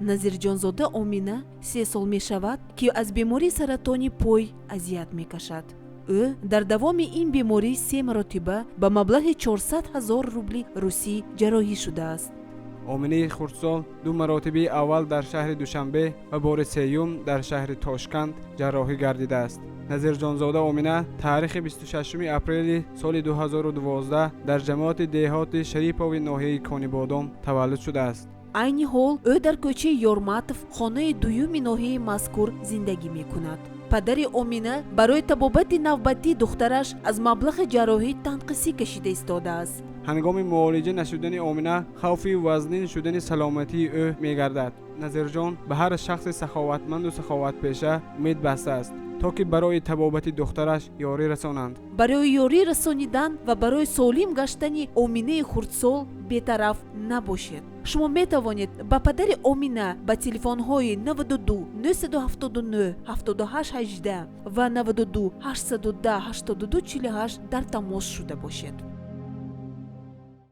Назирҷонзода Омина 3 сол мешавад, ки аз бемории саратони пой азият мекашад. Ӯ дар давоми ин беморӣ се маротиба ба маблағи 400 ҳазор рубли русӣ ҷарроҳӣ шудааст. Оминаи хурдсол ду маротибаи аввал дар шаҳри Душанбе ва бори сеюм дар шаҳри Тошканд ҷарроҳӣ гардидааст. Назирҷонзода Омина таърихи 26 апрели соли 2012 дар ҷамоати деҳоти Шарипови ноҳияи Конибодом таваллуд шудааст. Айни ҳол ӯ дар кӯчаи Ёрматов, хонаи дуюми ноҳияи мазкур зиндагӣ мекунад. Падари Омина барои табобати навбатии духтараш аз маблағи ҷарроҳӣ танқисӣ кашида истодааст. Ҳангоми муолиҷа нашудани Омина хавфи вазнин шудани саломатии ӯ мегардад. Назирҷон ба ҳар шахси саховатманду саховатпеша умед бастааст, то ки барои табобати духтараш ёрӣ расонанд. Барои ёрӣ расонидан ва барои солим гаштани Оминаи хурдсол бетараф набошед. Шумо метавонед ба падари Омина ба телефонҳои 92 979 78 18 ва 92 810 82 48 дар тамос шуда бошед.